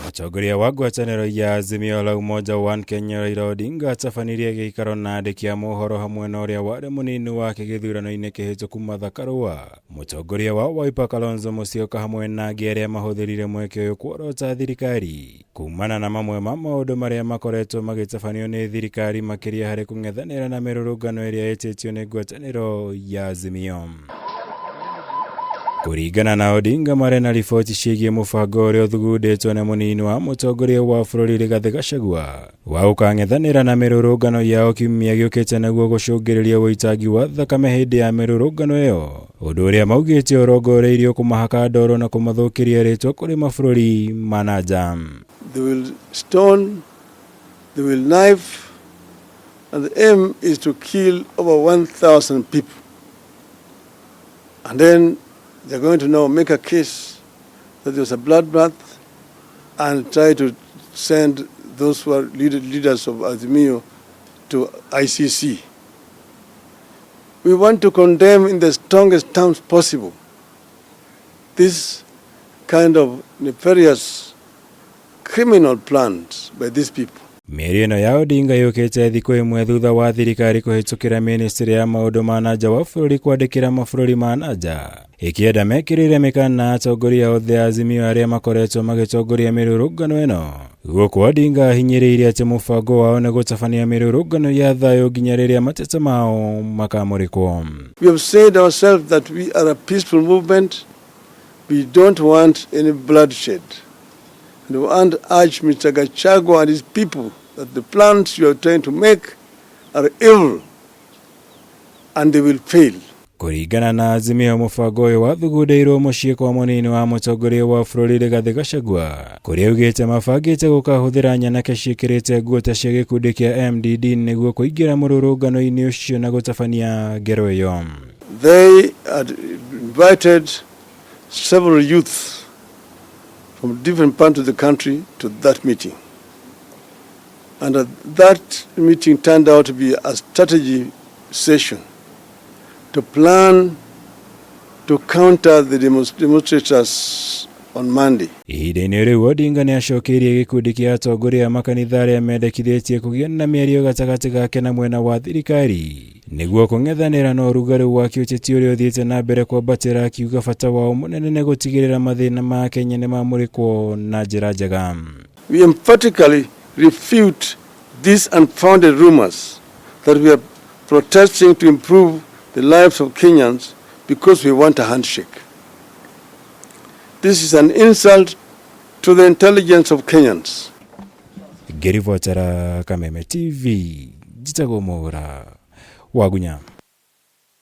Mũtongoria wa ngwatanĩro ya Azimio la Umoja One Kenya Raila Odinga atabanirie gĩikaro na andĩki a mohoro hamwe na ũrĩa warĩ mũnini wake gĩthurano-inĩ kĩhĩtũku Martha Karua. Mũtongoria wa Wiper Kalonzo Musyoka hamwe na angĩ arĩa mahũthĩrire mweke ũyũ kuorota thirikari kumana na mamwe ma maũndũ marĩa makoretwo magĩtabanio nĩ thirikari makĩria harĩ kũng'ethanĩra na mĩrũrũngano ĩrĩa ĩtĩtio nĩ ngwatanĩro ya Azimio. Kũringana na Odinga marĩ na riboti ciĩgiĩ mũbango ũrĩa ũthugundĩtwo nĩ mũnini wa mũtongoria wa bũrũri Rigathĩ Gachagua wa gũkang'ethanĩra na mĩrũrũngano yao kiumia gĩũkĩte nĩguo gũcũngĩrĩria ũitangi wa thakame hĩndĩ ya mĩrũrũngano ĩyo, ũndũ ũrĩa maugĩte ũrongoreirio kũmahaka ndoro na kũmathũkĩria rĩtwa kũrĩ mabũrũri ma na nja. They will stone, they will knife, and the aim is to kill over 1,000 people. And then they're going to now make a case that there was a bloodbath and try to send those who are leaders of Azimio to ICC. We want to condemn in the strongest terms possible this kind of nefarious criminal plans by these people. Mĩario ĩno ya Odinga yũkĩte thikũ ĩmwe thutha wa thirikari kũhĩtũkĩra ministry ya maũndũ ma na nja wa bũrũri kwandĩkĩra mabũrũri ma na nja ĩkĩenda mekĩrĩre mĩkana atongoria othe a Azimio arĩa makoretwo magĩtongoria mĩrũrũngano ĩno. Gũkũ Odinga ahinyĩrĩirie atĩ mũbango wao nĩ gũtabania mĩrũrũngano ya thayũ nginya rĩrĩa mateta mao makamũrĩkwo. We have said ourselves that we are a peaceful movement. We don't want any bloodshed. And we want to urge Mr. Gachagua and his people that the plans you are trying to make are evil and they will fail. Kũringana na Azimio, mũbango ũyũ wathugundĩirwo mũciĩ kwa mũnini wa mũtongoria wa bũrũri Rigathĩ Gachagua, kũrĩa augĩte mabangĩte gũkahũthĩra nyanake ciĩkĩrĩte nguo ta cia gĩkundi kĩa MDD nĩguo kũingĩra mũrũrũngano-inĩ ũcio na gũtabania ngero ĩyo. They had invited several youths from different parts of the country to that meeting. And that meeting turned out to be a strategy session to plan to counter the demonstrators on Monday. Ihinda-inĩ rĩu Odinga nĩ acokeirie gĩkundi kĩa atongoria a makanitha arĩa mendekithĩtie kũgĩa na mĩario gatagatĩ gake na mwena wa thirikari nĩguo kũng'ethanĩra na ũrugarĩ wa kĩũteti ũrĩa ũthiĩte na mbere kwambatĩra, akiuga bata wao mũnene nĩ gũtigĩrĩra mathĩna ma Kenya nĩ mamũrĩkwo na njĩra njega. We emphatically refute these unfounded rumors that we are protesting to improve the lives of Kenyans because we want a handshake. This is an insult to the intelligence of Kenyans. Ngĩribotera Kameme TV, njĩtagwo Mwaura Wagunya.